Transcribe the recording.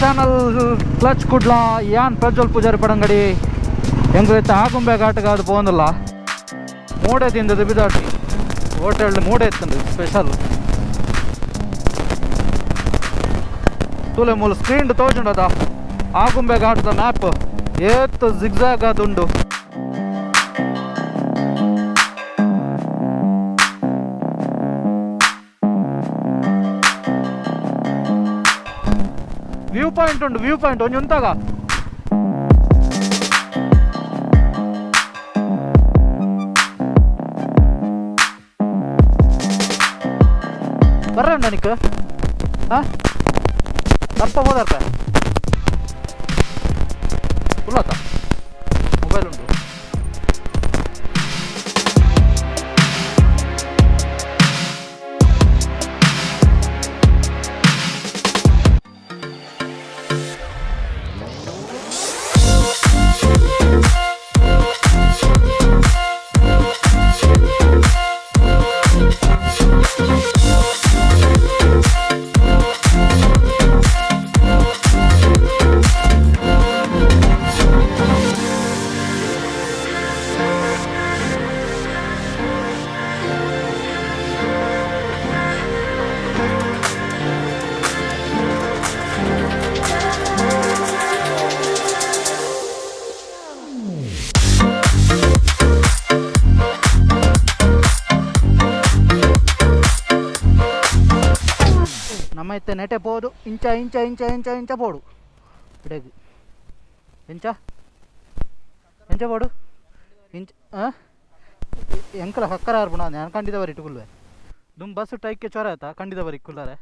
Channel clutch Kudla. ಯಾನ್ ಪ್ರಜ್ವಲ್ ಪೂಜಾರಿ ಪಡಂಗಡಿ. ಎಂಕ್ ಆಗುಂಬೆ ಘಾಟ್ಗಾದ್ ಪೋಂದಿಲ್ಲ. ಮೂಡೆ ತಿಂದದ್ದು ಬಿದಾಟಿ ಹೋಟೆಲ್ ಮೂಡೆ ಇತ್ತಂದು ಸ್ಪೆಷಲ್. ತೂಲೆ, ಮೂಲು ಸ್ಕ್ರೀನ್ ತೋಜುಂಡದ ಆಗುಂಬೆ ಘಾಟ್ದ ಮ್ಯಾಪ್ ಏತ್ ಜಿಗ್ಜಾಗ್ ಆದುಂಡು. ವ್ಯೂ ಪಾಯಿಂಟ್ ಉಂಡು, ವ್ಯೂ ಪಾಯಿಂಟ್ ಒಂಜಿ ಉಂತಾಗ. ಬರ್ರ ನಿಕ್ ಹಾ ತಪ್ಪ ಹೋದರ್ಪ ಉಲ್ಲತ್ತ ಮೊಬೈಲ್ ಉಂಟು. ನಮ್ಮ ಇತ್ತೆ ನೆಟೆ ಪೋದು ಇಂಚ ಇಂಚ ಇಂಚ ಇಂಚ ಇಂಚ ಪೋಡು ಇಡೆಗ್. ಎಂಚ ಎಂಚ ಪೋಡು ಇಂಚ. ಎಂಕಲ ಹಕ್ಕರ ಆರ್ಪುಣ. ನಾನು ಖಂಡಿತ ಬರಿ ಇಟ್ಟುಕುಲ್ವೆ. ದುಮ್ ಬಸ್ ಟೈಕ್ಕೆ ಚೊರ ಆಯ್ತಾ? ಖಂಡಿತ ಬರಿ ಕುಲ್ಲಾರೆ.